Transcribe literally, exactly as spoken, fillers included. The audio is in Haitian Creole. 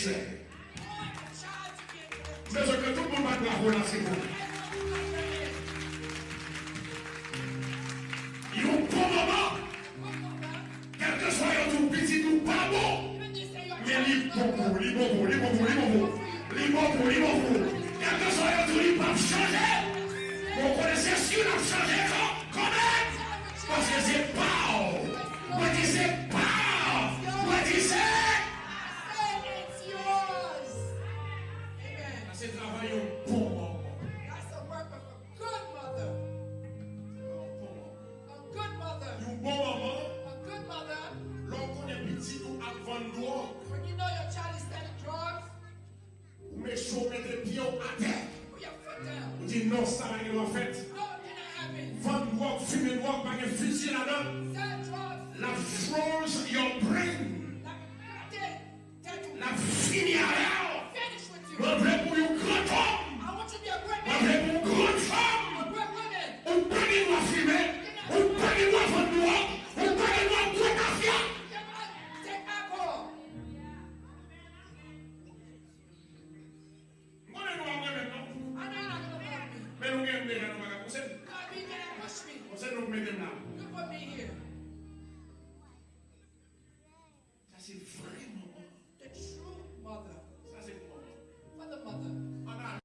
M bezwen ke tout moun bat bravo la, se bon. Yon bon manman, kèlkeswa yo di w pitit ou pa bon, men li bon pou ou, li bon pou ou, li bon pou ou, li bon pou ou. Li bon pou ou, li bon pou ou. Kèlkeswa yo di w li p ap chanje, bon, konnen se si l ap chanje kan, kanmenm. Paske se pa w. Mwen di se pa w. Mwen di se. Sa se travay yon bon manman. That's the work of a good mother. Yon bon manman. A good mother. Yon bon manman. A good mother. Lè w konnen pitit ou ap vann dwòg. When you know your child is selling drugs, ou mete, ou mete pye w atè. Put your foot down. Ou di non, sa pa gen dwa fèt. No, it cannot happen. Vann dwòg, fimen dwòg, pa gen fizi ladan. Sell drugs. L ap froze your brain. L ap gate tèt ou. L ap fini avè w. Finish with you. Mwen vle pou yon gran òm. I want you to be a great man. Mwen vle pou yon gran fanm. A great woman. Ou pa gen dwa fimen. Ou pa gen dwa vann dwòg. Ou pa gen dwa bwè tafya. You cannot take alcohol. M konnen nou ap renmen m, non? I know you're not gonna love me. Men nou gen m deja, nou pa ka pouse m. God, you cannot push me. Bon, se nou k mete m la. You put me here.